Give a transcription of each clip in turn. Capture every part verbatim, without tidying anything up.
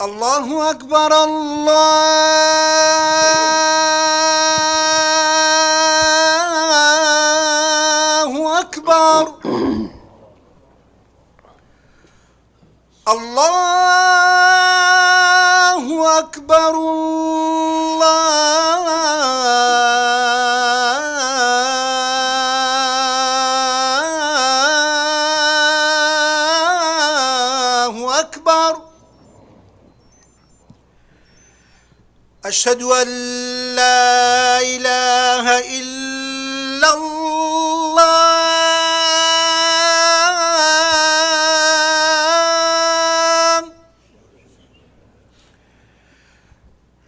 الله أكبر، الله أكبر. الله أكبر، الله أكبر. أشهد أن لا إله إلا الله.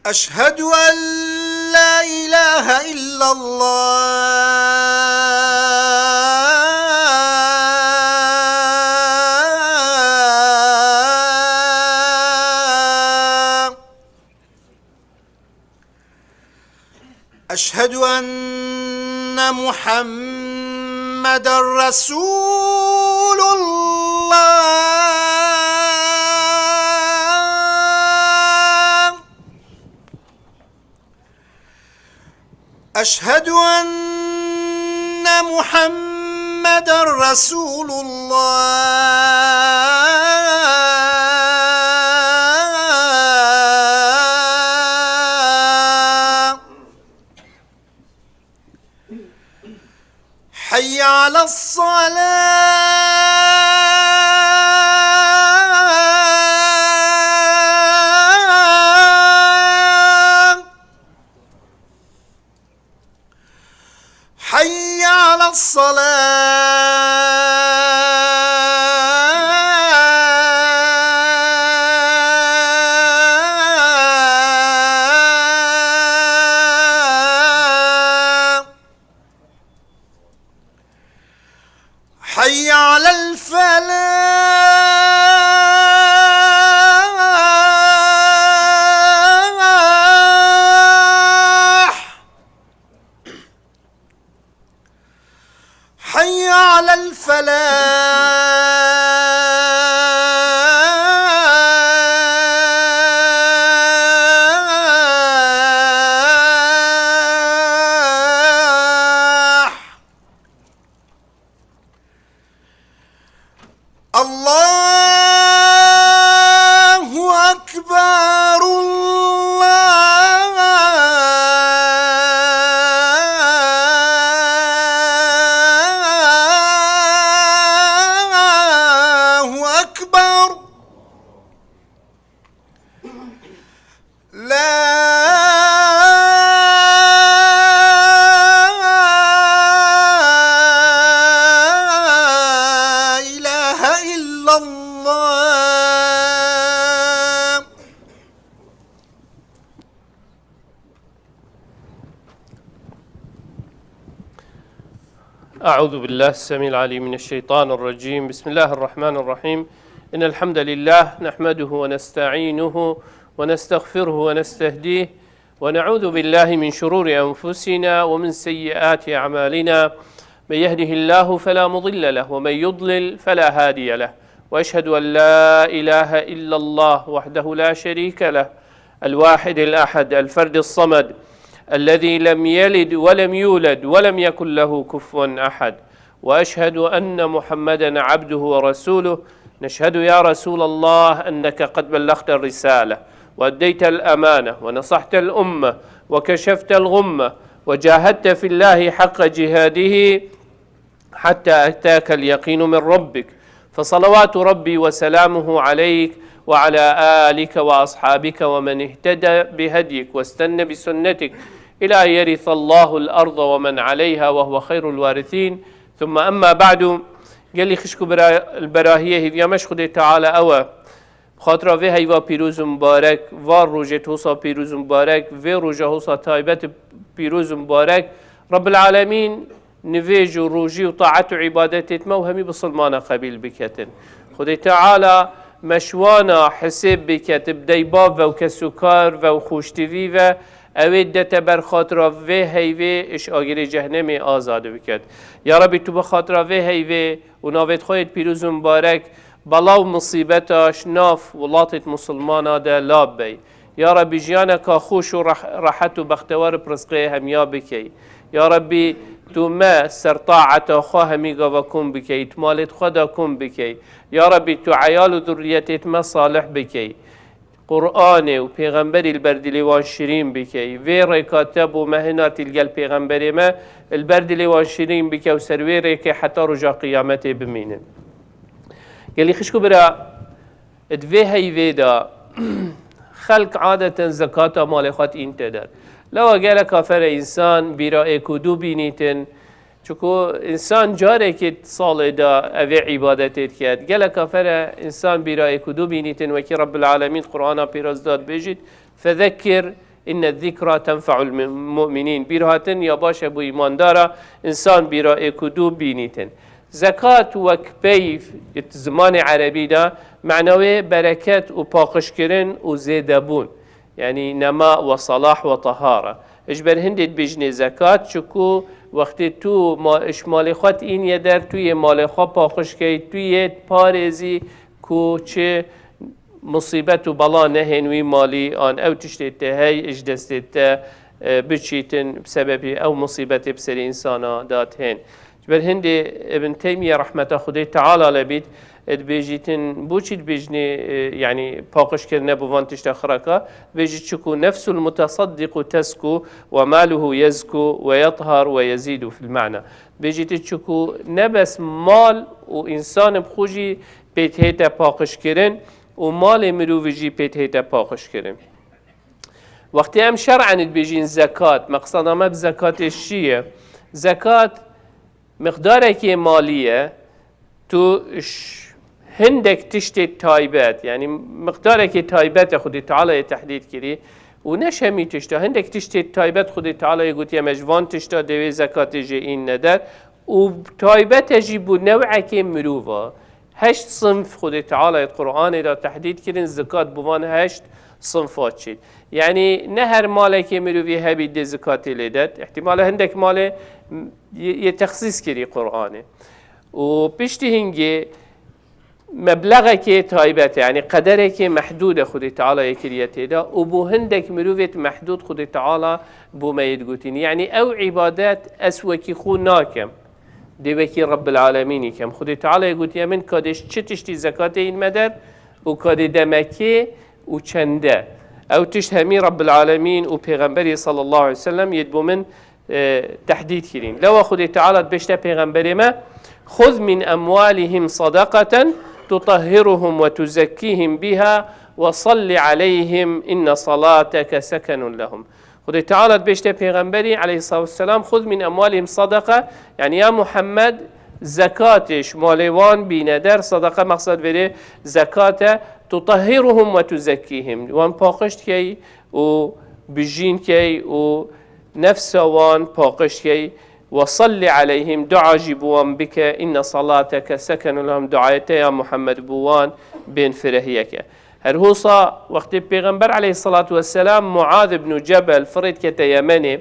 أشهد أن لا إله إلا الله. أشهد أن محمدا رسول الله. أشهد أن محمدا رسول الله. حي على الصلاة. حي على الصلاة. حي على الفلاح. حي على الفلاح. الله أكبر، الله أكبر. لا إله إلا الله. أعوذ بالله السميع العليم من الشيطان الرجيم. بسم الله الرحمن الرحيم. إن الحمد لله نحمده ونستعينه ونستغفره ونستهديه، ونعوذ بالله من شرور أنفسنا ومن سيئات أعمالنا. من يهده الله فلا مضل له، ومن يضلل فلا هادي له. وأشهد أن لا إله إلا الله وحده لا شريك له، الواحد الأحد، الفرد الصمد، الذي لم يلد ولم يولد ولم يكن له كفوا أحد. وأشهد أن محمدا عبده ورسوله. نشهد يا رسول الله أنك قد بلغت الرسالة وأديت الأمانة ونصحت الأمة وكشفت الغمة وجاهدت في الله حق جهاده حتى أتاك اليقين من ربك، فصلوات ربي وسلامه عليك وعلى آلك وأصحابك ومن اهتدى بهديك واستن بسنتك إلى أن يرث الله الأرض ومن عليها وهو خير الوارثين. ثم أما بعد. Gelî xişk û bira-, berahiyê hêviya me ji Xwedê Teala ew e. Bi xatira vê heyva pîroz û mibarek, van rojê hosa pîroz û mibarek, vê roja hosa taybet pîroz û mibarek, Rebbil Alemîn nivêj û rojî û taet û îbadetêt me û hemî bisilmana qebîl biketin. Xwedê Teala me ji wana hisêb biketib, dey bav ve û kesûkar ve û xûştivî ve, ewê dete ber xatira vê heyvê ji agirê cehnemê azad biket. Ya Rebî, tu bi xatira vê heyvê û navêt xwe yêt pîroz û mibarek, bela û misîbeta ji nav welatêt misilmana de lav bey. Ya Rebî jiyaneka xweş û reh-, rehet û bextewar bi rizqê hemiya bikey. Ya Rebî tu me ser taeta xwe hemî gava kom bikey, tu malêt xwe de kom bikey. Ya Rebî tu eyal û zurriyetêt me salih bikey. Qur'anê û pêxemberî li ber dilê wan şirîn bikey. Vê rêka te bo me hinatî li gel pêxemberê me, li ber dilê wan şirîn bike û ser wê rêkê heta roja qiyametê bimînin. Gelî xişk û bira, di vê heyvê de xelk adeten zekata malê xwe tîn te der. Lewa gelek afere însan bîra êk û dû bînîtin, çuku însan carekê salê de evê îbadetê diket. Gelek afere însan bîra êk û dû bînîtin, wekî Rabbil Alemîn Qur'ana pîroz de dibêjît, "Fezekir inne zikra tenfe'ul mu-, mu'minîn." Bîr hatin ya baş e bo îmandara, însan bîra êk û dû bînîtin. Zekat wek peyv, it zimanê erebî de, mena wê bereket û paqijkirin û zêdebûn. Yanî nema we salah we tahara. Ji ber hindê dibêjinê zekat, çuku wextê tu ma-, ji malê xwe tîniye der, tu yê malê xwe paqij key, tu yê parêzî ku çi musîbet û bela nehên wî malî an ew tiştê te hey ji destê te, e, biçîtin, bi sebebî ew musîbetê bi serê însana de dihên. Ji ber hindê Ibn Teymiye rehmeta Xwedê Teala lê bît, dibêjîtin, boçî dibêjinê, e, yanî paqijkirine bi van tişta xiraka, dibêjî çiku nefsul mutesaddiqu tesku ve maluhu yezku ve yethar ve yezidu fil ma'na. Dibêjî ti çiku ne bes mal û însanê bi xwe jî pê dihête paqijkirin û malê mirovî jî pê dihête paqijkirin. Wextê em şer'en dibêjin zekat, meqseda me bi zekatê çi ye? Zekat miqdarekê malî ye, tu ş-, hindek tiştê taybet, yanî miqdarekê taybet e Xwedê Teala yê tehdîd kirî û ne ji hemî tişta, hindek tiştê taybet Xwedê Teala yê gotiye me ji van tişta dê wê zekatê jê în neder û taybet e jî bo new'ekê mirova. Heşt sinf Xwedê Teala yê Qur'anê de tehdîd kirin, zekat bo van heşt sinfa çêt. Yanî ne her malekê mirovî hebî dê zekatê lê det. Îhtimal e hindek malê, m-, yê, yê texsîs kirî Qur'anê. Û piştî hingê meblexekê taybet e, yanî qederekê mehdûd e Xwedê Teala yê kiriye tê de û bo hindek mirovêt mehdûd Xwedê Teala bo me yê digotînî. Yanî ew îbadet ez wekî xwe nakem. Dê wekî Rebbil Alemînî kem. Xwedê Teala yê gotiye min ka dê çi tiştî zekatê în me der û ka dê demekê û çende. Ew tişt hemî Rebbil Alemîn û Pêxemberî sallallahu aleyhi ve sellem yê bo min, e, tehdîd kirîn. Lewa Xwedê Teala dibêjte Pêxemberê me, "Xuz min emwalihim sadaqatan tutahhiruhum ve tuzekkihim biha ve salli aleyhim inne salateke sekenun lehum." Xwedê Teala dibêjte Pêxemberî aleyhissalatu vesselam, "Xuz min emwalihim sadaqa", yanî ya Muhammed, zekatê ji malê wan bîne der, sadaqa mexsed verê zekat e, "tutahhiruhum ve tuzekkihim", wan paqij dikey û bijîn key û nefsa wan paqij key, "ve salli aleyhim", dua jî bo wan bike, "inne salateke sekenun lehum", duayê te ya Muhammed bo wan bên firehiyek e. Her hosa wextê Pêxember aleyhissalatu vesselam Muaz ibn Cebel firê dikete Yemenê,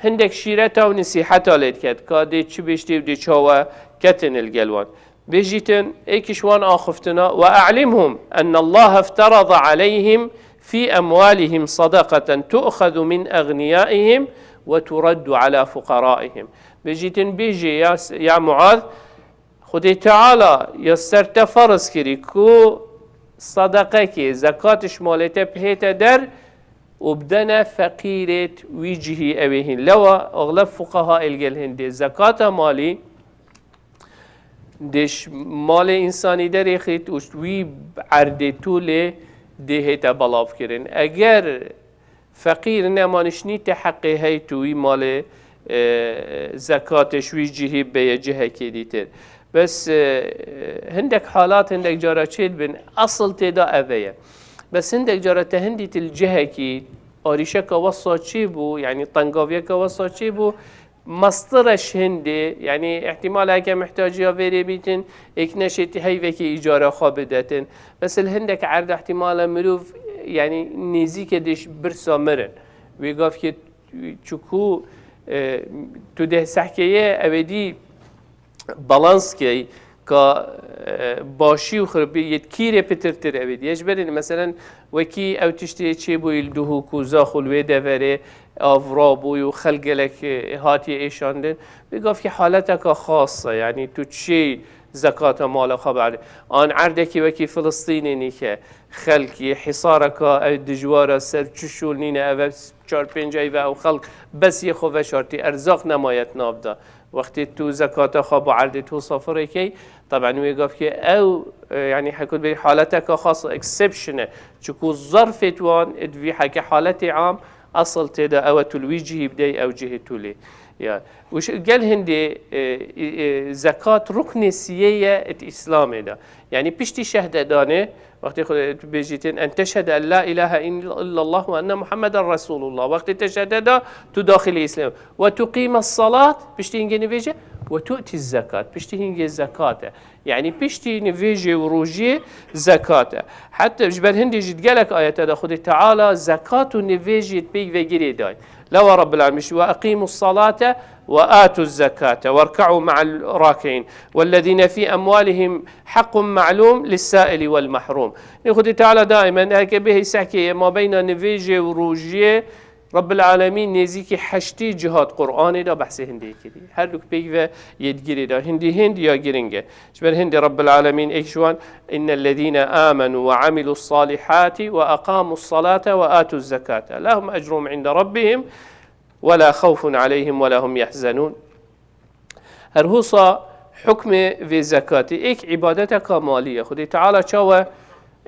hindek şîreta û nesîheta lê diket, ka dê çi bêjtê û dê çawa ketin li gel wan. Bêjîtin, êk ji wan axiftina, "Ve a'limhum enne Allah efterada aleyhim fi emwalihim sadaqaten tu'xezu min eğniyaihim ve turaddu ala fuqaraihim." Bêjîtin, bêjê ya, ya Muaz, Xwedê Teala ya ser te ferz kirî ku sadaqekê, zekat ji malê te bihête der û bidene feqîrêt wî cihî ew ê hîn. Lewa axleb fuqaha êl gel hindê zekata malî dê ji malê însanî derêxît û ji wî erdê tûlê dê hête belav kirin. Eger feqîr ne manişnî te heqê hey tu wî malê, e, zekatê ji wî cihî beye cihekê dîtir. Bes, e, hindek halat, hindek cara çê dibin, esil tê de eve ye. Bes hindek cara te hindî til cihekî arîşeka wesa çê bû, yanî tengaviyeka wesa çê bû, mestir e ji hindê, yanî îhtîmal e heke mihtaciya vêrê bîtin, êk neşêtî heyvekê îcara xwe bidetin. Bes li hindek erd îhtîmal e mirov, yanî nêzîke dê ji birsa mirin. Wê gavkê çiku, e, tu dê sehkeye, ew ê dî balans key, Ka, e, başî û xirabî yê kîrê pitirtir ew ê dî. Ji ber hindê, meselen, wekî ew tiştê çêbûyî li Duhok û Zaxo li wê deverê, av rabûyî û xelk gelek, e, hatiye êşandin. Vê gavkî haleteka xas e, yanî tu çi zekata mala xwe bierdî. An erdekî wekî Filistînê nîke, xelk yê hîsareka ew dijwar e, ser çi şol nîne, ev, ev çar pênc ev e, ew xelk bes yê xwe veşartî, erzaq nemaye di nav de. Wextê tu zekata xwe bierdî, tu safirê key, teben wê gavkê ew, e, yanî hekû bê haleteka xas, exception e. Çiku zarfê wan di vî heke haletê am, asıl tê de ew e tu li wî cihî bidey, ew cihê tu lê. Ya. Û ş-, gel hindê, e, e, e, zekat ruknê siyê ye di Îslamê de. Yanî piştî şehdedanê, wextê xwe tu bêjîtin, en teşhede en la ilahe illallah ve enne Muhammeden Resulullah. Wextê te şehde da, tu daxilî Îslam. Ve tuqîme salat, piştî hingê nivêje, ve tu'ti zekat, piştî hingê zekat e. Yanî piştî nivêjê û rojiyê zekat e. Heta ji ber hindê jî di gelek ayete de Xwedê Teala zekat û nivêjê di pêk ve girê dayî. Lewa Rabbil Alemin jî, "Ve eqîmus salate ve atuz zekate verka'u ma'al raki'in. Vellezîne fî emwalihim haqqun ma'lum lissaili vel mahrum." Nê Xwedê Teala daimen heke bihê sehkê ye mabeyna nivêjê û rojiyê, Rabbil Alemîn nêzîkî heştê cihat Qur'anê de behsê hindê kirî. Her du pêk ve yê di girê de hindî hind ya giring e. Ji ber hindê Rabbil Alemîn êk ji wan, "Innellezîne amenu ve amilus salihati ve aqamus salate ve atuz zekate. Lehum ecruhum inde rabbihim ve la xawfun aleyhim ve la hum yahzenun." Her husa hukmê vê zekatê êk îbadeteka malî ye. Xwedê Teala çawa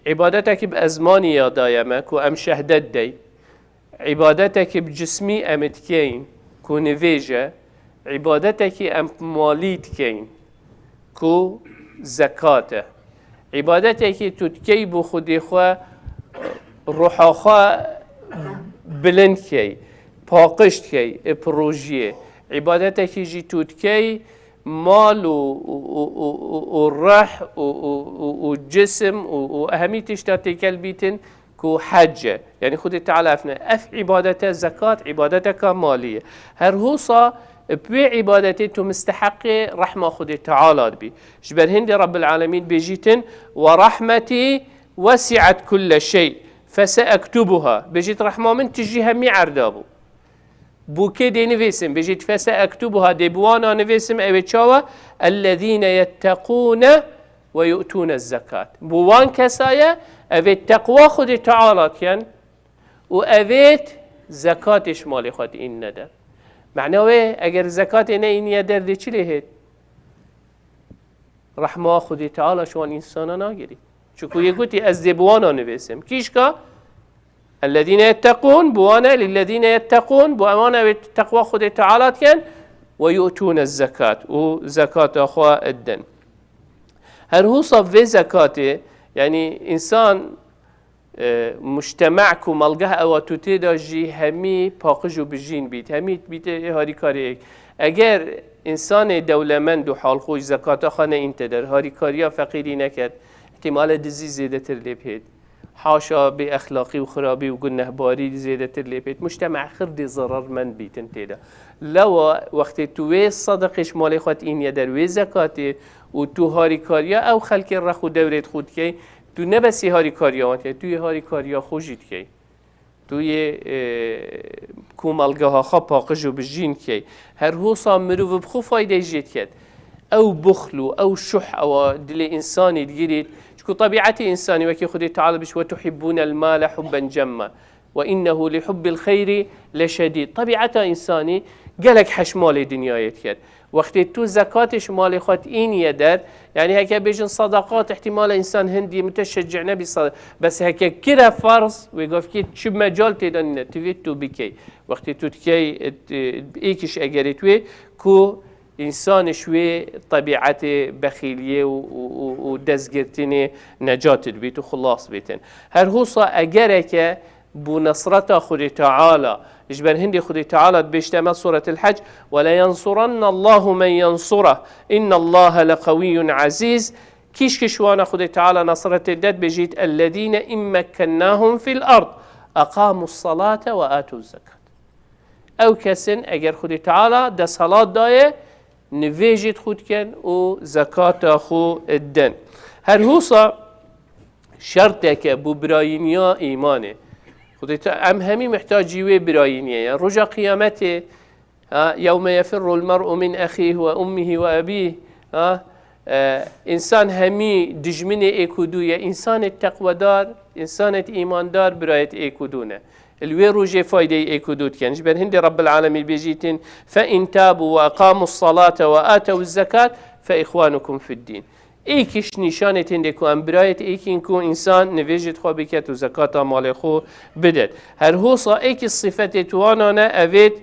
îbadetekî bi ezmanî ya daye me ku em şehdet dey, îbadetekî bi cismî em ê dikeyn ku nivêj e, îbadetekî em malî dikeyn ku zekat e. Îbadetekî tu dikey bo Xwedê xwe, ruha xwe bilind key, paqij dikey, ê pirojiyê. Îbadetekî jî tu dikey mal û, û, û, û, û, û rih û, û, û, û cisim û, û hemî tişta têkel bîtin ku hec e. Yanî Xwedê Teala efne. Ev îbadete zekat, îbadeteka malî ye. Her husa bi wê îbadetê tu misteheqê rehma Xwedê Teala dibî. Ji ber hindê Rabbil Alemîn bêjîtin, "Ve rahmetî wesi'et kulle şey, feseektubuha." Bêjît, "Rehma min tijî hemî erda bû." Bo kê dê nivêsim? Bêjît, "Feseektubuha", dê bi wana nivêsim, ew ê çawa? "Ellezîne yetteqûne ve yu'tûne zekat." Bo wan kesa ye, ev ê teqwa Xwedê Teala dikin û ev ê zekatê ji malê xwe diînine der. Mena wê, eger zekatê neîniye der, dê çi lê hêt? Rehma Xwedê Teala ji wan însana nagirî. Çiku yê gotî, "Ez dê bi wana nivêsim." Kîşka? "Ellezîne yetteqûn", bi wan e, "Lillezîne yetteqûn", bi wan e, wê teqwa Xwedê Teala dikin, "Ve yu'tûne zekat", û zekata xwe didin. Her husa vê zekatê, yanî însan, e, mujtema ku malgeh ewa tu tê de jî hemî paqij û bijîn bît, hemî bîte harîkariyek. Eger însanê dewlemend û halxweş zekata xwe neînte der, harîkariya feqîrî neket, îhtîmale dizî zêdetir lê bihêt. Haşa bêexlaqî û xirabî û gunehbarî zêdetir lê bihêt. Mujtema xir dê zerarmend bîtin tê de. Lewa wextê tu wê sedeqê ji malê xwe tîniye der, wê zekatê û tu harîkariya ew xelkê rex û dewrê xwe dikey, tu ne besî harîkariya wan dikey, tu yê harîkariya xwe jî dikey. Tu yê, e, komelgeha xwe paqij û bijîn dikey. Her hosa mirov bi xwe faydeyê jê diket. Ew buxl û ew şuh ewa dilê însanî digirît. Çiku tebîetê însanî wekî Xwedê Teala bişt, "Ve tuhibbûnel male hubben cemma." "Ve innehu li hubbil xeyri leşedîd." Tebîeta însanî gelek heş malê dinyayê diket. Wextê tu zekatê ji malê xwe tîniye der, yanî heke bêjin sadaqat, îhtîmale însan hindî muteşecci nebî, sa-, bes heke kire ferz, wê gavkê çi mecal tê de nîne, tu vê tu bikey. Wextê tu dikey, e, êkiş egerê tu wê ku însanê ji wê tebîetê bexîliyê û, û, û, û destgirtinê necat dibît û xilas bîtin. Her hosa egereke bo nesreta Xwedê Teala, ji ber hindê Xwedê Teala dibêjte me Suretil Hac, "Ve le yensurenne Allahu men yensureh, inne Allahe le qewiyyun azîz." Kîşkiş wana Xwedê Teala nesretê de dibêjît, "Ellezîne in mekkennahum fil ard, eqamus salate ve atuz zekat." Ew kesin eger Xwedê Teala desthilat daye, nivêjêd xwe dikin û zekata xwe didin. Her hosa şerteke bo birayîniya îmanê. Xwedê te-, em hemî mihtacî wê birayîniyê ye. Roja qiyametê, ha, "Yewme yefirrul mer'u min ehîh ve ummihi ve ebîh." Ha, e, însan hemî dijminê êk û dû ye. Însanê teqwedar, însanê îmandar birayêd êk û dû ne. Li wê rojê faydeyê êk û dû dikin. Ji ber hindê Rabbil Alemîn bêjîtin, "Fe in tabu ve aqamus salate ve atewuz zekat fe ihwanukum fid din." Êkiş nîşanê têndê ku em birayêd êkîn ku însan nivêjêd xwe biket û zekata malê xwe bidet. Her hosa êkiş sifetêd wana ne, evêd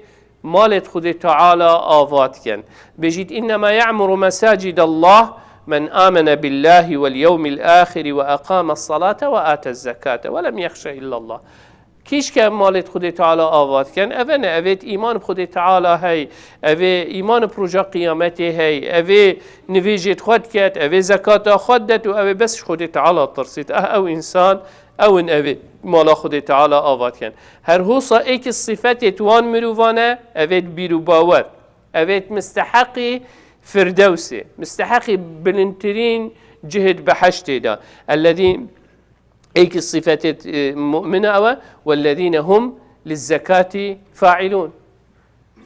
malêd Xwedê Teala ava dikin. Bêjît, "Innema ya'muru mesacid Allah men amene billahi vel yewmil ahiri ve aqames salate ve atez zekate ve lem yexşe illallah." Kîşke malêd Xwedê Teala ava dikin, eve ne, evêd îman bi Xwedê Teala hey, evê îman bi roja qiyametê hey, evê nivêjêd xwe diket, evê zekata xwe didet û evê bes ji Xwedê Teala tirsît. Eh, ew însan, ew in evê mala Xwedê Teala ava dikin. Her hosa êkiş sifetêd wan mirovan e, evêd bîr û bawer, evêd misteheqî Firdewsê, misteheqî bilindtirîn cihêd behiştê de. Ellezî Êkiş sifetêd, e, mu'mine ew e, "Wellezîne hum lizzekati fa'ilûn."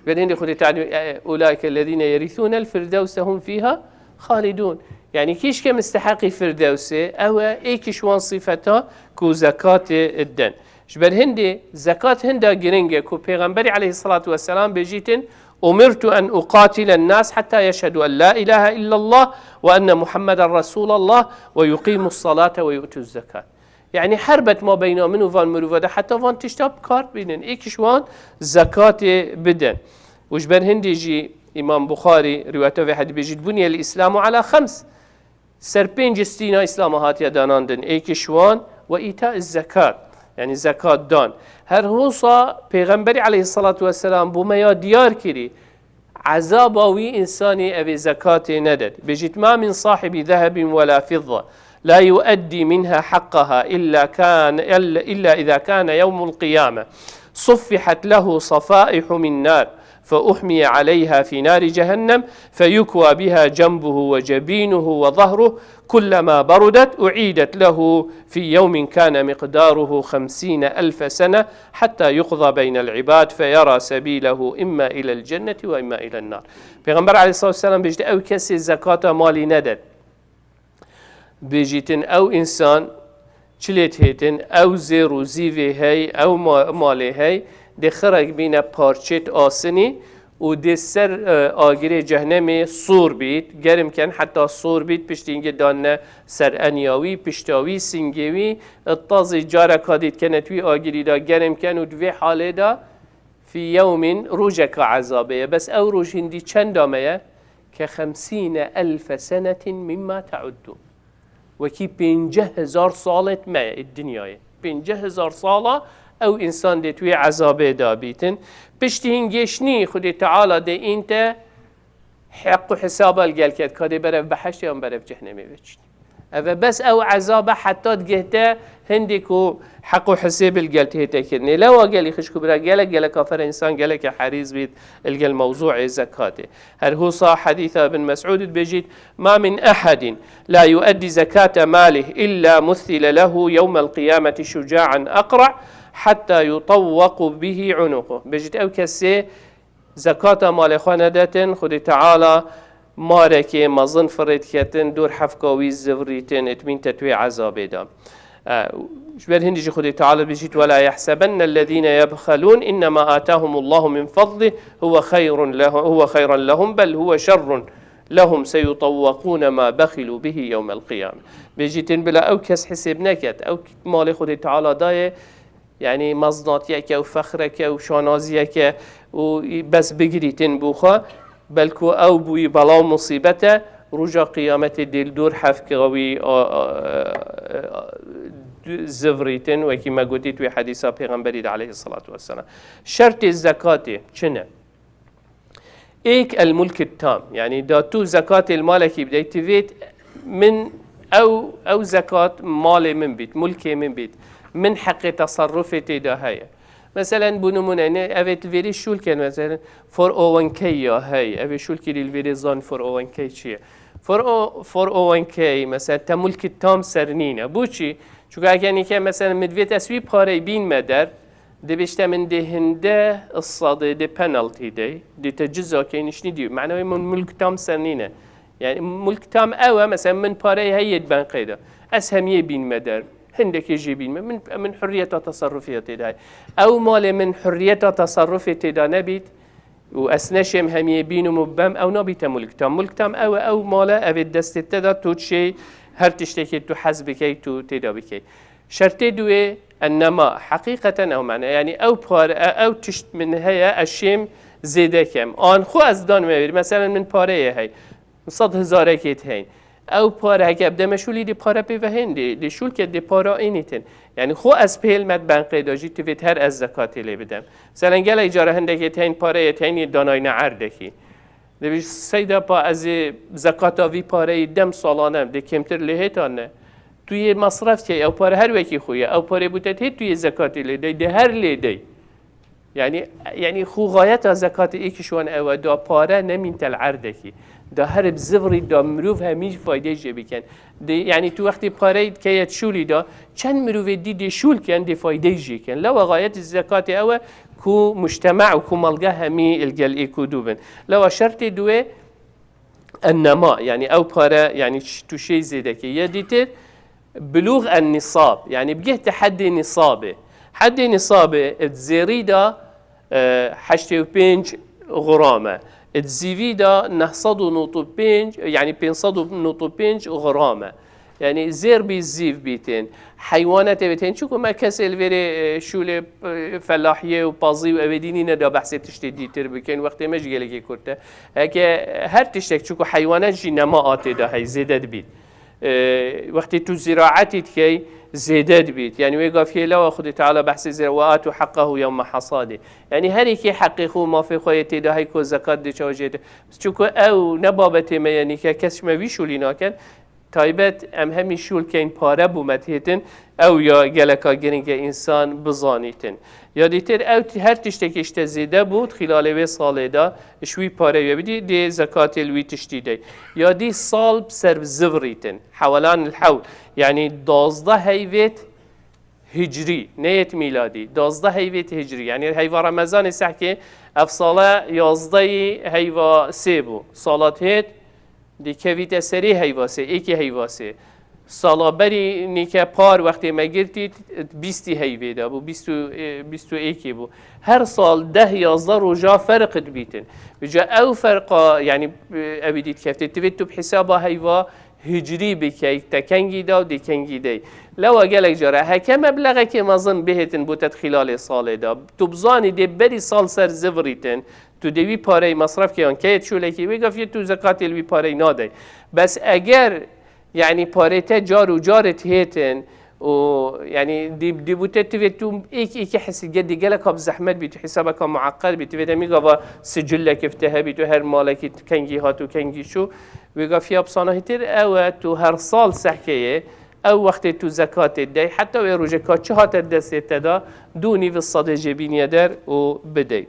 Ber hindê Xwedê Teala, e, "Ulaike ellezîne yerîsûnel firdewse hum fîha xalidûn." Yanî kîşke misteheqî Firdewsê, ew e, êkiş wan sifeta ku zekatê didin. Ji ber hindê zekat hinda giring e ku Pêxemberî aleyhisselatu vesselam bêjîtin, "Umirtu en uqatilen nas hatta yeşhedû en la ilahe illallah ve enne Muhammeden Resulallah ve yuqimus salate ve yu'tuz zekat." Yanî herbet mabeyna min û van mirova de heta van tişta bi kar bînin. Êkiş wan zekatê bidin. Û ji ber hindê jî Îmam Buxarî rîwayeta vê hedî bêjît, "Buniyel Îslamu ala xems." Ser pênc stîna Îslama hatiye danandin. Êkiş wan ve îta zekat. Yanî zekat dan. Her hosa Pêxemberî aleyhissalatu vesselam bo me ya diyar kirî, ezaba wî însanî evê zekatê nedet. Bêjît, "Ma min sahibi zehebin ve la fidda la yu'eddi minha haqqaha illa kan-, illa, illa iza kana yevmul qiyame. Suffihat lehu safaihu min nar. Fe uhmiye aleyha fi nari cehennem. Fe yukwa biha cenbuhu ve cebinuhu ve zahruh. Kullema berudet u'idet lehu fi yevmin kana miqdaruhu xemsine elfe sene hatta yuqda beynel ibad fe yera sebilehu imma ilel cenneti ve imma ilen nar." Pêxember aleyhissalatu vesselam bêjît, ew kesê zekata malî nedet. Bêjîtin ew însan çilê dihêtin, ew zêr û zîvê hey, ew ma-, malê hey, dê xirek bîne parçêt asinî, û dê ser, e, agirê cehnemê sor bît, germ ken heta sor bît, piştî hingê danine ser enya wî, pişta wî, singê wî, tazî careka dît kene di wî agirî de germ ken û di vê halê de fî yewmin, rojeka ezabê ye. Bes ew roj hindî çenda me ye? Ke xemsîne elfe senetin mimma te'uddûn. Wekî pênceh hezar salêt me yê dinyayê. Pênceh hezar sala ew însan dê tu yê ezabê de bîtin. Piştî hingêşnî Xwedê Teala dê în te heq û hesaba li gel ket, ka dê berev behiştê yan berev cehnemê veçît. Ev e bes ew ezabe heta digihte hindê ku heq û hesêb li gel tê te kirinê. Lewa gelî xişk û bira gelek gelek afere însan geleke herîz bît li gel mewzûê zekatê. Her hosa hedîsa Ibn Mes'ûd dibêjît, "Ma min ehedin la yu'eddi zekate malih illa muthile lehu yewmel qiyameti şuca'an aqra hatta yutawwaku bihi unuqu." Bêjît, ew kesê zekata malê xwe nedetin, Xwedê Teala marekê mezin firê diketin, dor hefka wî zivrîtin, itmîn tetwê ezabê de. E, ji ber hindî jî Xwedê Teala bêjît, "Wela yehsebennellezîne yebxelûn innema atahumullahu min fadlih huve xeyrun lehu-, huve xeyran lehum bel huve şerrun lehum seyutawwakûne ma bexilû bihi yewmel qiyame." Bêjîtin bila ew kes hesêb neket, ew malê Xwedê Teala daye, yanî meznatiyeke û fexreke û şanaziyeke û bes bigirîtin bo xwe, belku ew bûyî bela û musîbet e, roja qiyametê dê li dor hefka wî, a, a, a, zivrîtin, wekî me gotî tu wê hedîsa Pêxemberî de aleyhissalatu vesselam. Şertê zekatê çi ne? Êk el mulkit tam, yanî da tu zekatê li malekî bideyt, tivêt min ew, ew zekat malê min bît, mulkê min bît, min heqê teserrufê tê de heye. Meselen, bo nimûne, ne, ev ê li vêrê şûl ken, meselen, four oh one K ya hey, ev ê şûl kirî li vêrê zan four oh one K çi ye. Four oh, four oh one K, meselen, te mulkî tam ser nîne. Bo çi? Çunke eger nîke, meselen, min divêt ez wî pareyê bînme der, dibêjte min dê hinde sadê dê penaltî dey, dê te ciza key nişnî dî. Mena wê min mulk tam ser nîne. Yani mulk tam ew e, mesela min pareyê heyê di ben qeyda. Ez hemiyê bînme der. Hindekê jê bînme. Min, min hurriyeta tasarrufê ya tê de heye. Ew malê min hurriyeta tasarrufê tê de nebît û ez neşêm hemiyê bînim û bem, ew nabîte mulk tam. Mulk tam ew e, ew male, ev ê destê te de, tu çê her tiştekê tu hez bikey, tu tê de bikey. Şertê duê ennema, heqîqeten ew mane. Yani ew pare, e-, ew tişt min heye, ez şêm zêde kem. An xwe ez dan me vêr. Mesela min pareyê hey. Sed hizarekê diheyn. Ew pare heke bi demeşûlî dê pare pê ve hên, dê, dê şûl ke dê para ênîtin. Yani xwe ez pêl me di ben qeyda jî tivêt her ez zekatê lê bidem. Selen gelek cara hindekê diheyn pareyê diheynî danayne erdekî. Dibî seyda pa ez ê zekata vî pareyî dem salane, dê kêmtir lê hêtan ne. Tu yê masref key, ew pare her wekî xwe ye. Ew pare bû te tê tu yê zekatê lê dey, dê her lê dey. Yani, yani xu gayeta zekatê êkî şiwan ew e, da pare nemîn tel erdekî. Da her bi zivrî da mirov hemî faydê jê biken. De, yani tu wextê pareyê dikeye şûlî da, çend mirovê dî dê şûl ken, dê faydê jê ken. Lewa gayet zekatê ew e ku mujtema û ku malge hemî il gel êk û du bin. Lewa şertê duê ennema, yani ew pare, yani ş-, tu şey zêdekê. Ye dîtir, Bilûx en nisab, yani bigihte heddê nisabê. Heddê nisabê, di zêrî de, e, heştê û pênc gram e. Di zîvî de neh sed û nod û pênc, yani pênc sed û nod û pênc gram e. Yani zêr bî zîv bîtin. Heywanetê bîtin. Çunku me kesê li vêrê, e, şûlê, e, felahiyê û pazî û ewê dînî ne da behsê tiştê dîtir bikin. Wextê me jî gelekî kurt e. Heke her tiştek, çunku heywanet jî nema a tê de hey, zêde dibît. E, wextê tu ziraetî dikey, zêde dibît. Yani wê gafiyê lewa Xwedê Teala behsê zira, "Ve atu haqqahu yewme hasadê." Yani her yekê heqê xwe û mafê xwe yê tê de hey ku zekat dê çawa jê de. Çunku ew ne babetê me ye, nîke kes ji me vî şûlî naken. Taybet em hemî şûl keyn pare bû me dihêtin. Ew ya geleka giring e însan bizanîtin. Ya dîtir ew ti-, her tiştekî ji te zêde bû, di xîlalê wê salê de ji wî pareyê bidî, dê zekatê li wî tiştî dey. Ya dî sal bi ser bi zivrîtin. Hewelan il hewl. Yani dazdeh heyvêt hicrî, neyêt mîladî. Dazdeh heyvêt hicrî. Yani heyva Remezanê sehkê ev sale yazdeyî heyva sê bû. Sala dihêt dê kevîte serê heyva sê, êkê heyva sê. Sala berî nîke par wextê me girtî, bîstî heyvê de bû, bîst û, e, bîst û êkê bû. Her sal deh yazdeh roja ferq dibîtin. Vêca ew ferqa, yani, e, ew ê dît kefte. Tivê tu bi hesaba heyva hicrî bikey, te kengî da û dê kengî dey. Lewa gelek cara, heke mebleğekê mezin bihêtin bo te di xîlalê salê de. Tu bizanî dê berî sal ser zivirîtin, tu dê wî pareyê mesref key yan keyê şûlekî, wê gafiyê tu zekatê li wî pareyê nadey. Bes eger, yani parê te car û car dihêtin û, yani dî, dî bû te tivê tu êk êkê hesî ge-, dê geleka bi zehmet bî, tu hesabeka mueqqed bî, tivê demî gava sicillekê bi te hebî, tu her malekî kengî hat û kengî çû, wê gafiya bi sanahîtir ew e, tu her sal sehkeyê, ew wextê tu zekatê dey, heta wê rojê ka çi hate destê te de, du nîv sedê jê bîniye der û bidey.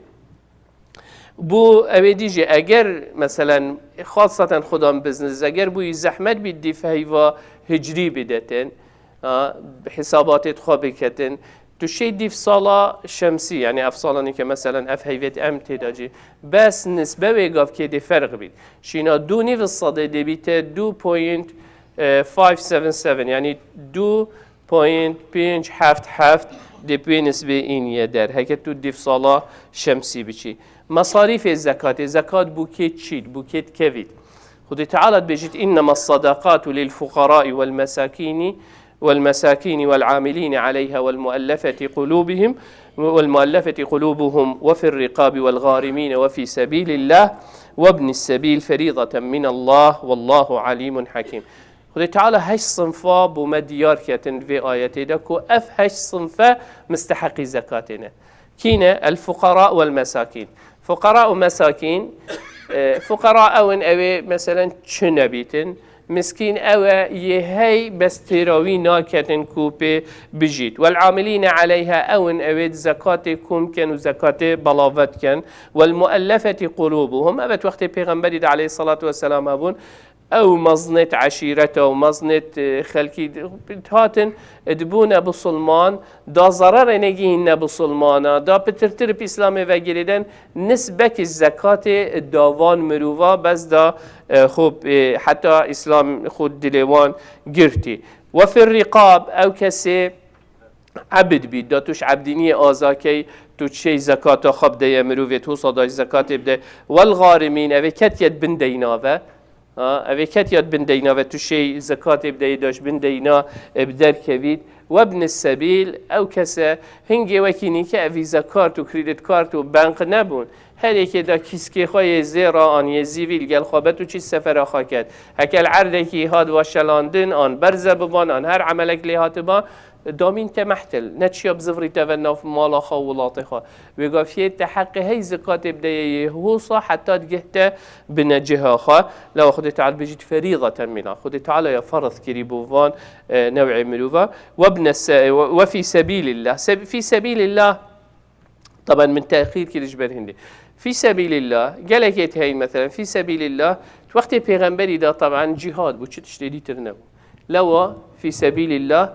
Bo ew ê dî jî eger, meselen, xasaten xudan bizniz, eger bûyî zehmet bî dîv heyva hicrî bidetin, ha, bi hesabatê xwe biketin, tu şey dîv sala şemsî, yani ev salanê ke meselen ev heyvêt em tê de cî, bes nisbe wê gavkê dê ferq bît. Şîna du nîv sedê dê bîte du point five seven seven, yani du point pênc heft heft dê pê nisbê îniye der. Heke tu dîv sala şemsî biçî. Mesarîfê zekatê, zekat bû kê çît, bû kê dikevît. Xwedê Teala dibêjit, "Innema sadaqatu lil fuqarai wal mesakini, wal mesakini wal amilini aleyha wal muallafeti qulubuhum, wal muallafeti qulubuhum ve fir riqabi wal gharimine ve fi sebilillah ve ibnis sebil feridaten minallah vallahu alimun hakim." Xwedê Teala heşt sinfa bo me diyar ketin vê ayetê de ku ev heşt sinfe misteheqî zekatê ne. Kî ne? El fuqara wel mesakîn. Fuqara û mesakîn, e, fuqara ew in, ew ê meselen çi nebîtin, Miskîn ew e yê hey bes têra wî naketin ku pê bijît. Wel amilîne aleyha, ew in ewêd zekatê kom ken û zekatê belavet ken. Wel muellefetî qulubuhum, evet wextê pêxemberî de aleyhissalatu vesselam hebûn, ew meznêt eşîreta û meznêt, e, xelkî d-, hatin, dibûne bisilman, da zererê negihînne bisilmana, da pitirtir bi Îslamê ve girêden, nisbekî zekatê davan mirova, bes da, e, xop, e, heta Îslam xwe dilê wan girtî. Ve fir riqab, ew kesê ebid bî, da tu ji ebdîniyê azakey, tu çey zekata xwe bideye mirovê, tu sada ji zekatê bide. Wel garimîn, ev ê ketiye bin deyna ve. Ha, ev ê ketiya di bin deyna ve tu şey zekatê bideyî da ji bin deyna, e, bi derkevît. Webni sebîl, ew kese hingê wekî nîke ev vîza kart û krîdît kart û bank nebûn. Her yekê da kîskê xwe yê zêra an yê zîvî li gel xwe bet û çî sefera xwe ket. Heke li erdekî hat weşelandin an berze biban an her emelek lê hatiba, damîn te mehtil. Ne çiya bizivrîte ve nav mala xwe û welatê xwe. Wê gafiyê te heqê hey zekatê bideyê yê hosa heta digihte bine ciha xwe. Lewa Xwedê Teala bêjît ferîzaten mîna. Xwedê Teala ya ferz kirî bo van, e, new'ê mirova. Webne se-, we, we fî sebîlillah. Se-, fî sebîlillah, taban min tehqîr kirî ji ber hindê. Fî sebîlillah, gelekê tiheyî, meselen, fî sebîlillah, wextê pêxemberî de taban cîhad bû, çi tiştê dîtir nebû. Lewa fî sebîlillah,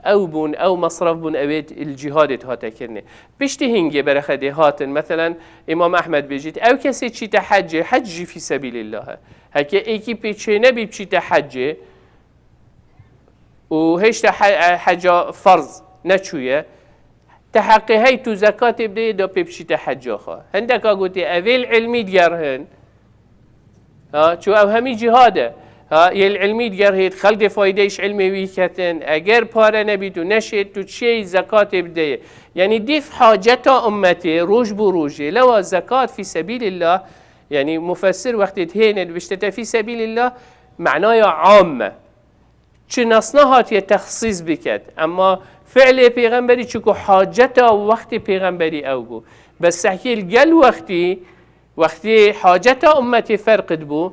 ew bûn, ew mesref bûn, ewê li cîhadê hate kirinê. Piştî hingê berexedê hatin, meselen, Îmam Ehmed bêjît, ew kesê çîte hecê, hec jî fî sebîlillah e. Heke êkî pê çê nebî biçîte hecê û hêşta he-, heca ferz neçûye, te heqê hey tu zekatê bideyê da pê biçîte heca xwe. Hindeka gotê, ev ê li ilmî digerhin. Ha, çu ew hemî cîhad e. Ha, yê li ilmî digerhêt, xelkê faydeyê ji ilmê wî ketin. Eger pare nebît û neşêt, tu çiyê zekatê bideyê. Yanî dîf haceta ummetê, roj bo rojê. Lewa zekat fî sebîlillah, yanî mufessir wextê dihêne dibiştete fî sebîlillah, manaya am e. Çi nas nehatiye texsîs biket. Ema fi'lê pêxemberî, çiku haceta wextê pêxemberî ew bû. Bes sehkê li gel wextî, wextê haceta ummetê ferq dibû,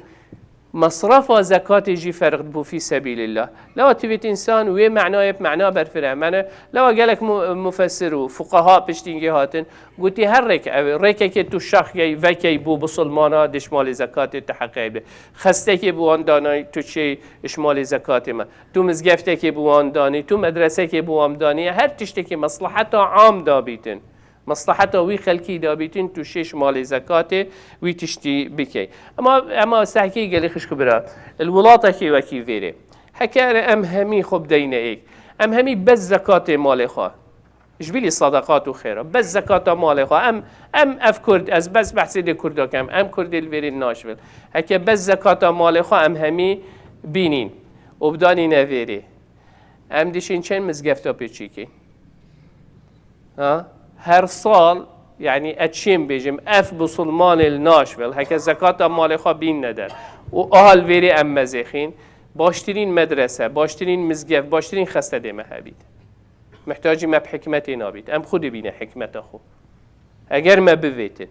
mesrefa zekatê jî ferq dibû fî sebîlillah. Lewa tivêt însan wê manayê bi mana berfire. Mane, lewa gelek mu-, mufessir û fuqaha piştîngê hatin, gotî her rêk, ev, rêkekê tu şaxkey, vekey bo bisilmana, dê ji malê zekatê tu heqê bê. Xestekê bi wan danay, tu çê ji malê zekatê me. Tu mizgeftekê bi wan danî, tu medresekê bi wan danî, her tiştekê meslaheta am dabîtin. Meslaheta wî xelkî dabîtin, tu şê ji malê zekatê wî tiştî bikey. Ema, ema sehkê gelî xişk û bira. Li welatekê wekî vêrê. Heke em hemî xwe bideyne êk. Em hemî bes zekatê malê xwe. Ji bilî sadaqat û xêra. Bes zekata malê xwe. Em, em ev Kurd, ez bes behsê dê Kurda kem. Em Kurdê li vêrê naşvin. Heke bes zekata malê xwe em hemî bînîn û bidanîne vêrê. Em dişên çend mizgefta pêçîkî? Ha? Her sal, yanî ez çêm bêjim, ev bisilmanê li naşvil, heke zekata malê xwe bîn neder. Û ahal vêrê em mezêxîn, baştirîn medrese, baştirîn mizgeft, baştirîn xeste dê me hebît. Mihtacî me bi hikmetê nabît. Em xwe dibîne hikmeta xwe. Eger me bivêtin.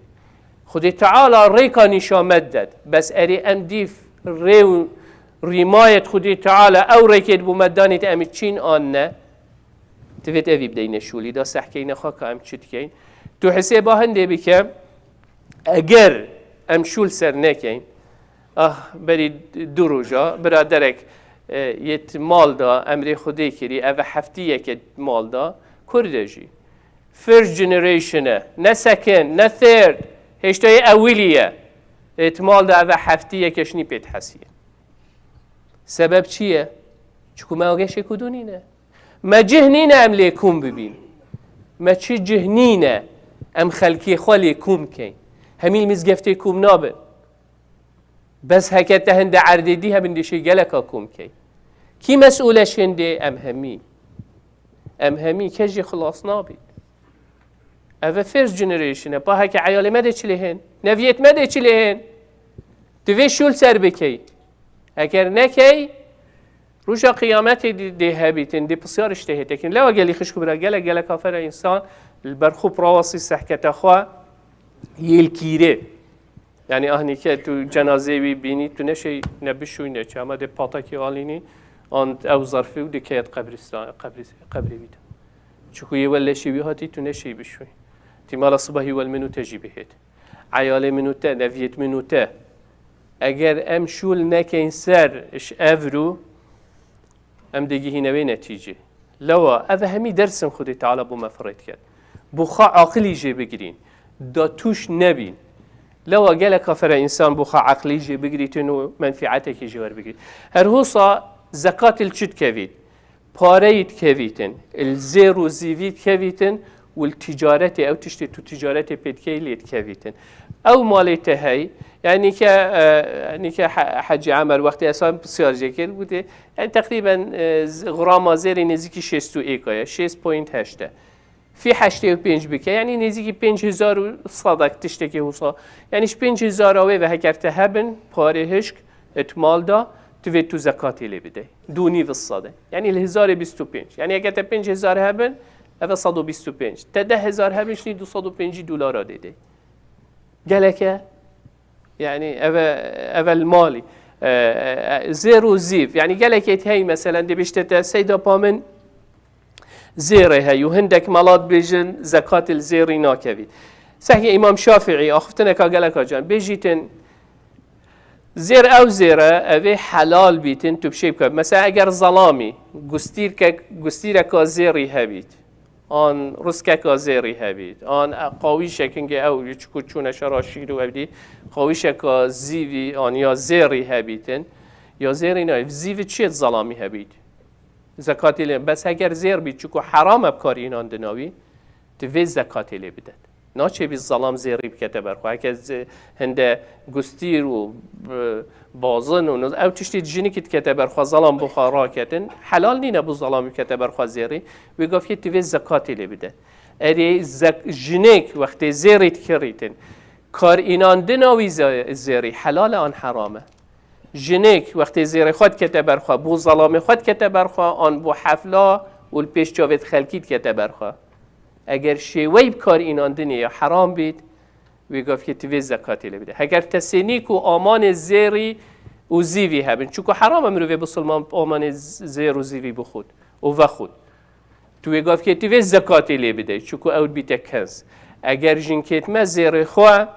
Xwedê Teala rêka nîşa me didet. Bes erê em dîv rê û rîmayet Xwedê Teala ew rêkêt bû me danît em çîn an ne. Divêt evî bideyne şûlî da sehkeyne xwe ka em çi dikeyn. Tu hisêba hindê bike, eger em şûl ser nekeyn, ah, berî du roja, biraderek, e, yêt mal da, emrê Xwedê kirî, eve heftî yeke mal da, Kurd e jî. First generation e, ne second, ne third, hêştayê ewilî ye. Êt mal da eve heftî yeke şinî pê dihesiye. Sebeb çi ye? Çiku me geşê ku dû nîne. Me cih nîne em lê kom bibîn. Me çi cih nîne em xelkê xwe lê kom keyn. Hemî li mizgeftê kom nabin. Bes heke te hinde erdê dî hebin dişê geleka kom keyn. Kî mesûl e şindê? Em hemî. Em hemî kes jî xilas nabît. Ev e first generation e. Pa heke eyalê me de çi lê hên? Neviyêt me de çi lê hên? Divê şûl ser bikey. Eger nekey, roja qiyametê dê, dê hebîtin, dê pisyar işte hêtekin. Lewa gelî xişk û bira, gelek, gelek afera însan li ber xwe pirawasî sehketa xwe yê li kîrê. Yani ahnî ke tu cenazeyê wî bînî, tu neşey ne bişûy ne çi, hema dê patakê alînî, an ew zarfî û dê keyet qebristan, qebris-, qebrê wî de. Çiku yê we leşê wî hatî, tu neşey bişûy. Tîmala sibahî wel min û te jî bihêt. Eyalê min û te, neviyêt min û te. Eger em şûl nekeyn ser ji evrû, em dê gihîne wê netîcê. Lewa, ev hemî dersin Xwedê Teala bo me firêt ket. Bo xwe aqilî jê bigirîn. Da tûş nebîn. Lewa gelek kafere însan bo xwe aqilî jê bigirîtin û menfîetekî jê werbigirît. Her hosa zekat li çi dikevît? Pareyî dikevîtin, li zêr û zîvî dikevîtin û li ticaretê, ew tiştê tu ticaretê pê dikey lê dikevîtin. Ew malê te hey, yani nîke, e, nîke He-, Hecî Emer wextê esan pisyar jê kir, gotê, yani teqrîben, e, z-, grama zêrê nêzîkî şêst û êka ye, şêst point heşt e. Fî heştê û pênc bike, yani nêzîkî pênc hezar û sedek tiştekî wisa. Yani ji pênc hezara wê ve heker te hebin, parê hişk, it mal da, tu vê tu zekatê lê bidey. Du nîv sed e. Yani li hezarê bîst û pênc. Yani eger te pênc hezar hebin, ev e sed û bîst û pênc. Te deh hezar hebin, şinî du sed û pêncî dolara dê dey. Gelek e? Yani ev e, ev e li malî. E, e, zêr û zîv. Yani gelekê hey, meselen, dê bişte te seyda pa min zêrê hey û hindek mela dibêjin zekatê li zêrî nakevît. Sehkê Îmam Şafîî axiftineka geleka can bêjîtin, zêr ew zêr e, evê helal bîtin, tu bi şey bikevî. Mesela eger zelamî gustîrkek, gustîreka zêrî hebît, an riskeka zêrî hebît, an qawîşek hingê ew, çiku çûne şera şîr û ew dî, qawîşeka zîvî an ya zêrî hebîtin, ya zêrî nayê, zîvî çi yê zelamî hebît? Zekatê lê, bes heger zêr bî, çiku heram e bi kar înandina wî, tu vê zekatê lê bidet. Naçê bî zelam zêrî bikete ber xwe. Heke ze-, hinde gustîr û, e, bazin û niz-, ew tiştê jinikî dikete ber xwe, zelam bo xwe raketin, helal nîne bo zelamî bikete ber xwe zêrî. Wê gavkê tu vê zekatê lê bide. Erê zek-, jinik wextê zêrî dikirîtin, kar înandina wî ze-, zêrî helal e an heram e? Jinik wextê zêrê xwe dikete ber xwe, bo zelamê xwe dikete ber xwe, an bo hefla û li pêş çavê xelkî dikete ber xwe? Eger şêweyî bi kar înandinê ya heram bît, wê gavkê tu vê zekatê lê bide. Heger te sênîk û amanê zêrî û zîvî hebin, çiku heram e mirovê bisilman amanê z-, zêr û zîvî bixwit û vexwit. Tu wê gavkê tu vê zekatê lê bidey, çiku ew dibîte kenz. Eger jinkêt me zêrê xwe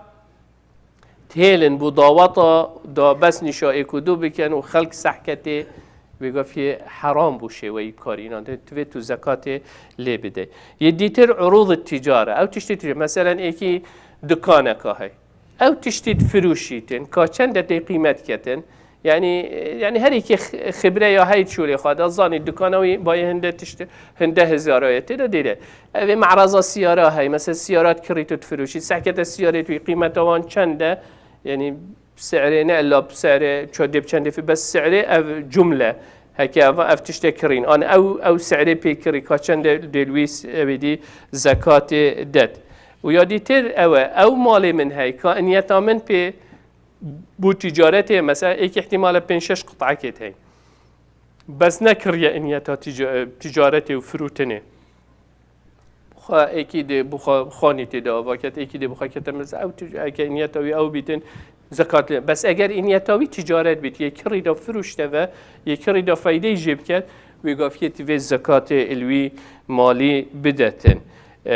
têlin bo daweta da bes nîşa êk û du bikin û xelk sehketê, wê gavkê heram bû şêweyî karînan. Tu vê tu zekatê lê bidey. Yê dîtir urûd ticare. Ew tiştê tijare. Meselen êkî dukaneka hey. Ew tiştî difirûşîtin, ka çend de tê qîmet ketin. Yani, yani her êkî x-, xibre ya hey çûlê xwe de zanî dukana wî bayê hinde tiştî, hinde hezara ye tê de dêre. Ev ê me'raza siyara hey, mesela siyara dikirî tu difirûşî, sehkete siyarê tu qîmeta wan çend e? Yani se'rê ne illa se'rê ço dê bi çendê fi, bes se'rê ev cumle. Heke ev, ev tişte kirîn. An ew, ew se'rê pê kirî, ka çend e dê li wî s-, ew ê dî zekatê det. Û ya dîtir ew e, ew malê min hey, ka niyeta min pê bo ticaretê, mesela êkî ihtimale pênc şeş qit'ekê hey. Bes nekiriye niyeta tica-, ticaretê û firûtinê. Xwe êkî dê bi xwe xanî tê de ava ket, êkî dê bi xwe kete mez. Ew tij-, eke niyeta wî ew bîtin, zekat lê. Bes eger niyeta wî ticaret bît, yê kirî de firûşte ve, yê kirî de feydeyî jê biket, wê gavkê tu vê zekatê li wî malî bidetin. E,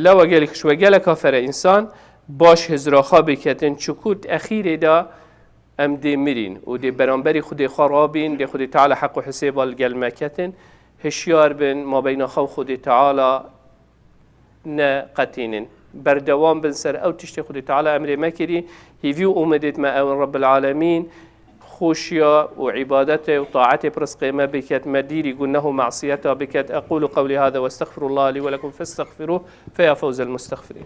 lewa gelek ji we geleka fere însan baş hizra xwe biketin, çiku di exîrê de em dê mirîn û dê beramberî Xwedê xwe rabîn, dê Xwedê Teala heq û hisêba li gel me ketin. Hişyar bin, mabeyna xwe û Xwedê Teala neqetînin. Berdewam bin ser ew tiştê Xwedê Teala emrê me kirî. Hîvî û umêdêt me ew in Rebbil Alemîn xoşiya û îbadetê û taetê bi rizqê me biket, me dîrî guneh û masiyeta biket. Ekûlu qewlî hada ve estexfirullaha lî ve lekum festexfiruh fe ya fewzel mustexfirîn.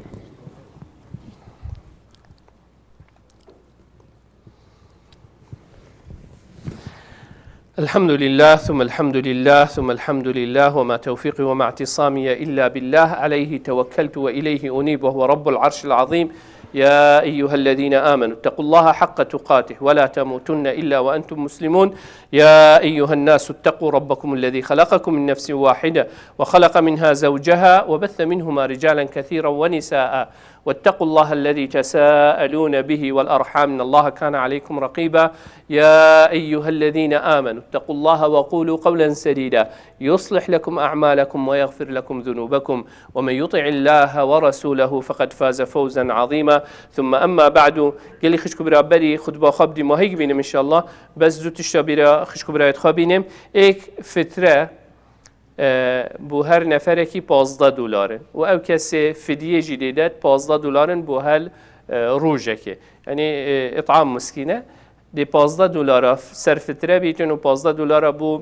الحمد لله، ثم الحمد لله، ثم الحمد لله، وما توفيقي وما اعتصامي إلا بالله، عليه توكلت وإليه أنيب، وهو رب العرش العظيم. يا أيها الذين آمنوا اتقوا الله حق تقاته ولا تموتن إلا وأنتم مسلمون. يا أيها الناس اتقوا ربكم الذي خلقكم من نفس واحدة وخلق منها زوجها وبث منهما رجالا كثيرا ونساء واتقوا الله الذي تساءلون به والأرحام إن الله كان عليكم رقيبا. يا أيها الذين آمنوا اتقوا الله وقولوا قولا سديدا يصلح لكم أعمالكم ويغفر لكم ذنوبكم ومن يطع الله ورسوله فقد فاز فوزا عظيما. ثم أما بعد. Gelî xişk û bira berî xutba xwe bi dîmahî bînim inşallah. Bes zû tişta bîra xişk û birayê xwe bînim. Êk fitre e, bo her neferekî pazdeh dolar in. Û ew kesê fidiyê jî dê det pazdeh dolar in bo her, e, rojekê. Yanî, e, ît'am miskîne. Dê pazdeh dolara f-, ser fitre bîtin û pazdeh dolara bo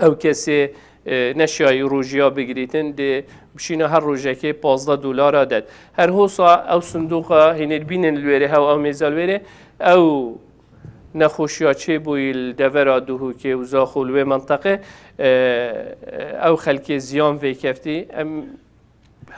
ew kesê, e, neşiyayî rojiya bigirîtin, dê bişîne her rojekê pazdeh dolara det. Her hosa ew sindoqa hînê dibînin li wêrê hew ew mêza li wêrê, ew nexweşiya çêbûyî li devera Duhokê û Zaxo li wê menteqê, e, ew xelkê ziyan vêkeftî. Em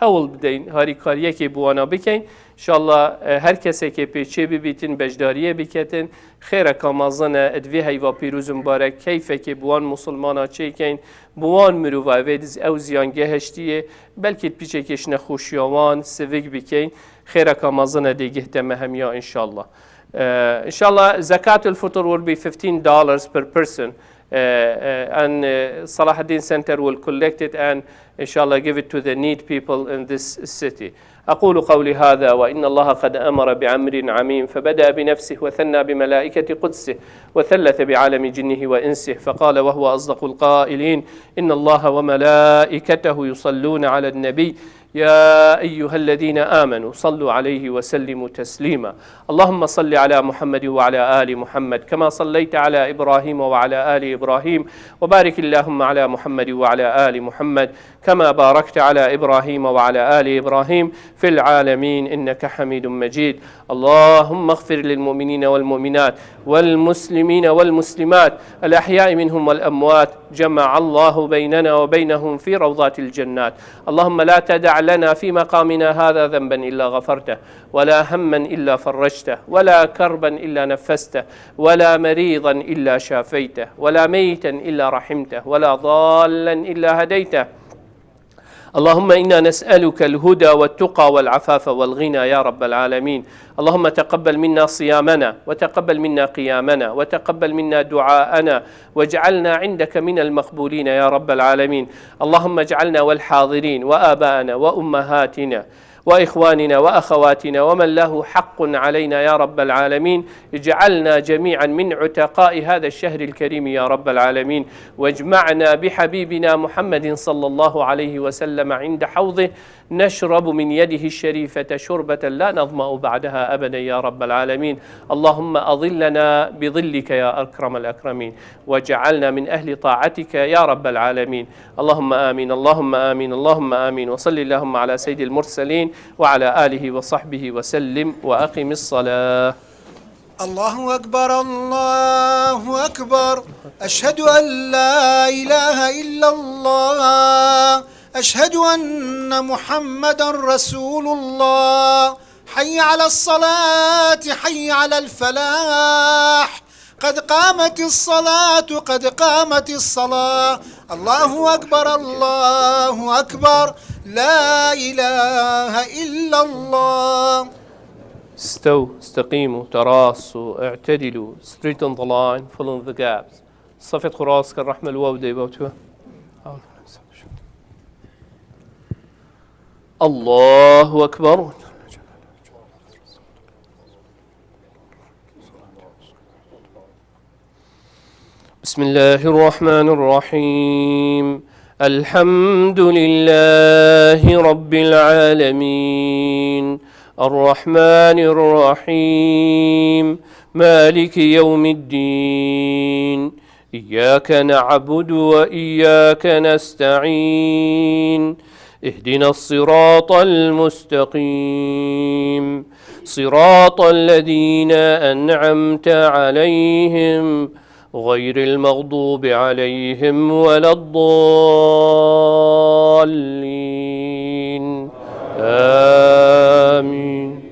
hewl bideyin harîkariyekê bi wana bikeyin. Înşallah, e, her kesekê pê çê bibîtin, beşdariyê biketin. Xêreka mezin e, di vê heyva pîroz û mibarek keyfekê bi wan musulmana çêkeyin, bi wan mirova vê diz ew ziyan gehiştiye, belkî di piçekê ji nexweşiya wan sivik bikeyin. Xêreka mezin e dê gihte me hemiya înşallah. E, înşallah Zekatul Fitr will be fifteen dollars per person. Uh, uh, and, uh, Salahuddin Center will collect it and, inshallah, give it to the need people in this city. أقول قولي هذا وإن الله قد أمر بأمر عميم فبدأ بنفسه وثنى بملائكة قدسه وثلث بعالم جنه وإنسه فقال وهو أصدق القائلين إن الله وملائكته يصلون على النبي يا أيها الذين آمنوا صلوا عليه وسلموا تسليما. اللهم صل على محمد وعلى آل محمد كما صليت على إبراهيم وعلى آل إبراهيم وبارك اللهم على محمد وعلى آل محمد كما باركت على إبراهيم وعلى آل إبراهيم في العالمين إنك حميد مجيد. اللهم اغفر للمؤمنين والمؤمنات والمسلمين والمسلمات الأحياء منهم والأموات. جمع الله بيننا وبينهم في روضات الجنات. اللهم لا تدع لنا في مقامنا هذا ذنبا إلا غفرته ولا هما إلا فرجته ولا كربا إلا نفسته ولا مريضا إلا شافيته ولا ميتا إلا رحمته ولا ضالا إلا هديته. اللهم إنا نسألك الهدى والتقى والعفاف والغنى يا رب العالمين. اللهم تقبل منا صيامنا وتقبل منا قيامنا وتقبل منا دعاءنا واجعلنا عندك من المقبولين يا رب العالمين. اللهم اجعلنا والحاضرين وآباءنا وأمهاتنا وإخواننا وأخواتنا ومن له حق علينا يا رب العالمين، اجعلنا جميعا من عتقاء هذا الشهر الكريم يا رب العالمين، واجمعنا بحبيبنا محمد صلى الله عليه وسلم عند حوضه نشرب من يده الشريفة شربة لا نظمأ بعدها أبدا يا رب العالمين. اللهم أظلنا بظلك يا أكرم الأكرمين، واجعلنا من أهل طاعتك يا رب العالمين. اللهم آمين، اللهم آمين، اللهم آمين. وصل اللهم على سيد المرسلين وعلى آله وصحبه وسلم وأقم الصلاة. الله أكبر، الله أكبر. أشهد أن لا إله إلا الله. أشهد أن محمدا رسول الله. حي على الصلاة، حي على الفلاح. قد قامت الصلاة، قد قامت الصلاة. الله أكبر، الله أكبر. لا إله إلا الله. استووا، استقيموا، تراصوا، اعتدلوا. Straighten the line, fill in the gaps. Safê xwe rast ke, rehme li we û dê we û tu. الله أكبر. بسم الله الرحمن الرحيم. الحمد لله رب العالمين. الرحمن الرحيم. مالك يوم الدين. إياك نعبد وإياك نستعين. اهدنا الصراط المستقيم. صراط الذين أنعمت عليهم غير المغضوب عليهم ولا الضالين. آمين.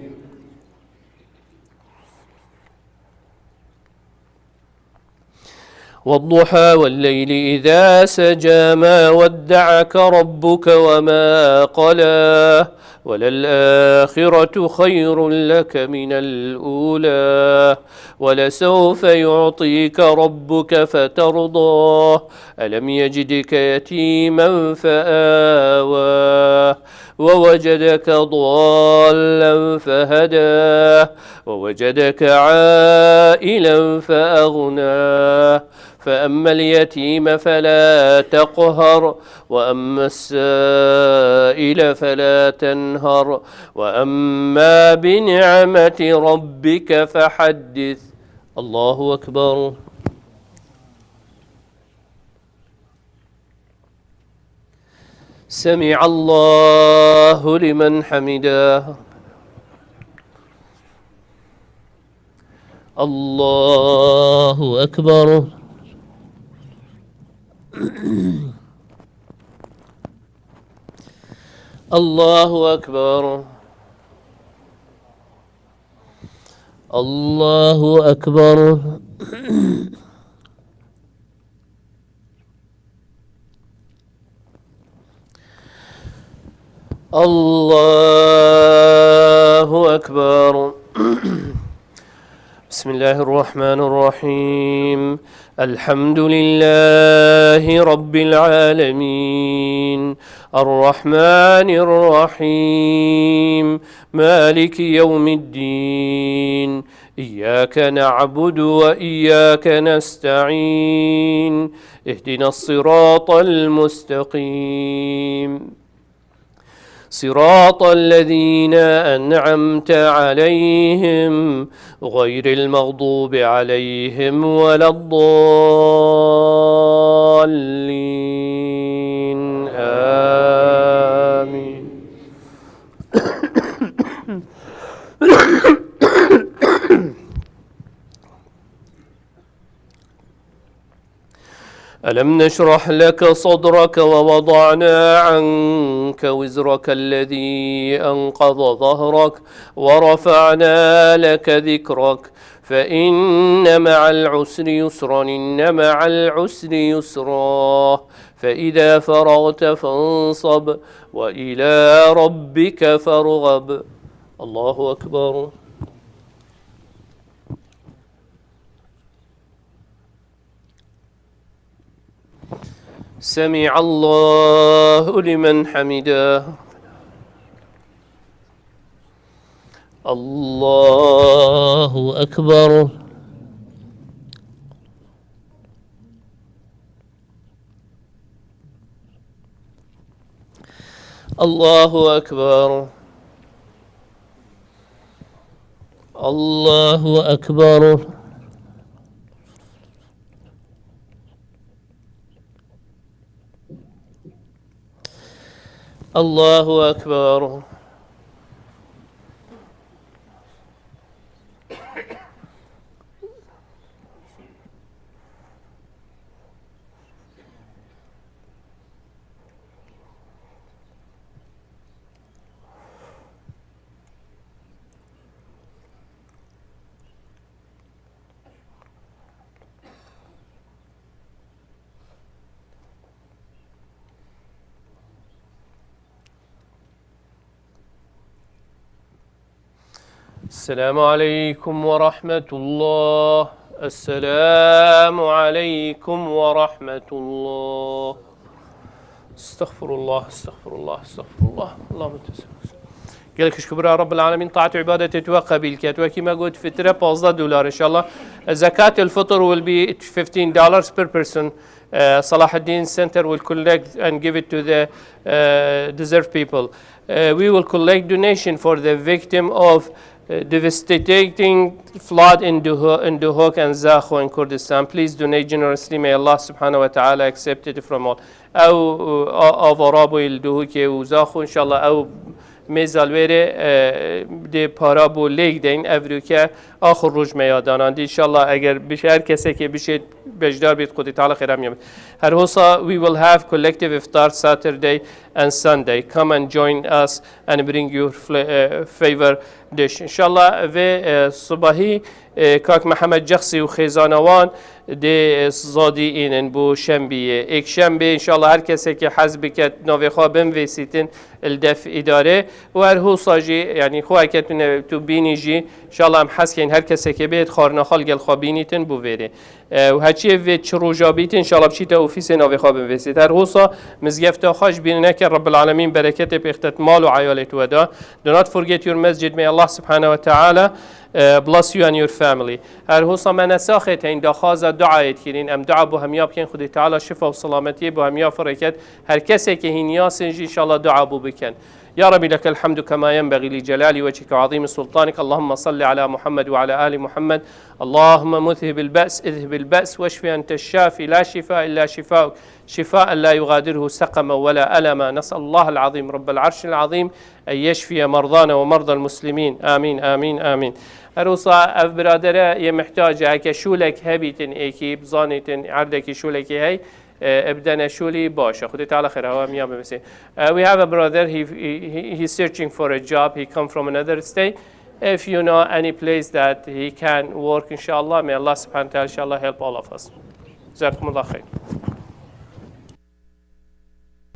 والضحى والليل إذا سجى، ما ودعك ربك وما قلى، وللآخرة خير لك من الأولى، ولسوف يعطيك ربك فترضى، ألم يجدك يتيما فآوى، ووجدك ضالا فهدى، ووجدك عائلا فأغنى، فأما اليتيم فلا تقهر، وأما السائل فلا تنهر، وأما بنعمة ربك فحدث. الله أكبر. سمع الله لمن حمده. الله أكبر. الله أكبر. الله أكبر. الله أكبر. بسم الله الرحمن الرحيم. الحمد لله رب العالمين. الرحمن الرحيم. مالك يوم الدين. إياك نعبد وإياك نستعين. اهدنا الصراط المستقيم. صراط الذين أنعمت عليهم غير المغضوب عليهم ولا الضالين. آمين. ألم نشرح لك صدرك ووضعنا عنك وزرك الذي أنقض ظهرك ورفعنا لك ذكرك فإن مع العسر يسرا، إن مع العسر يسرا، فإذا فرغت فانصب وإلى ربك فارغب. الله أكبر. سمع الله لمن حمده. الله أكبر. الله أكبر. الله أكبر. الله أكبر. السلام عليكم ورحمة الله. السلام عليكم ورحمة الله. استغفر الله، استغفر الله، استغفر الله. اللهم انت السلام. Gelek şükür bira Rabbil Alemin, taat û ibadetê tu we qebîl ket. Wekî me got, fitre pazdeh dolar inşallah. Zekatul fitr will be fifteen dollars per person. Uh, Salahuddin Center will collect and give it to the uh, deserved people. Uh, we will collect donation for the victim of uh, devastating flood in Duho-, in Duhok and Zaho in Kurdistan. Please donate generously. May Allah subhanahu wa ta'ala accept it from all. Ew, uh, a-, ava rabû il Duhokê û Zaho, inşallah ew mêza li wêrê, e, dê para bo lêk deyn, ev rûke axir roj me ya danandî. Înşallah eger biş-, her kesekê bişêt beşdar bît, Xwedê Teala xêra miyan bît. Her hosa we will have collective iftar Saturday and Sunday. Come and join us and bring your fla-, e, favor dish. Înşallah vê, e, sibahî, e, kak Mihemed Cexsî û xêzana wan, dê, e, zadî înin bo şembiyê. Êkşembê, înşallah, her kesekê hez biket, navê xwe binvêsîtin li def îdarê. Û her hosa jî, yanî, xwe eke tu ne-, tu bînî jî, înşallah, em hez keyin her kesekê bê, xwarina xwe li gel xwe bînîtin bo vêrê. E, û heçiyê vê çi roja bîtin, înşallah, biçîte ofîsê navê xwe binvêsît. Her hosa mizgefta xwe ji bîr neke, Rabbil Alemîn bereketê pêxtet mal û eyalê tu we da. Do not forget your masjid. May Allah subhanahu wa ta'ala, uh, bless you and your family. Her hosa me nesaxê teyn daxwaza duayê dikirîn. Em dua bo hemiya bikin. Xwedê Teala şifa û selametiyê bo hemiya firêket. Her kesekê hîn yasin jî înşallah dua bo bikin. يا رب لك الحمد كما ينبغي لجلال وجهك وعظيم سلطانك. اللهم صل على محمد وعلى آل محمد. اللهم مذهب البأس، اذهب البأس، واشف أنت الشافي، لا شفاء إلا شفاؤك، شفاء لا يغادره سقما ولا ألما. نسأل الله العظيم رب العرش العظيم أن يشفي مرضانا ومرضى المسلمين. آمين، آمين، آمين. Her wisa ev biradere yê mihtac e, heke şûlek hebîtin êkî, bizanîtin erdekî şûlekî hey, e, bidene şûlî, baş e. Xwedê Teala xêra we miya bimesê. Uh, we have a brother, he, he, he- he's searching for a job, he come from another state. If you know any place that he can work, inshallah, may Allah subhanahu wa ta'ala, inshallah, help all of us. Jazakumullah khair.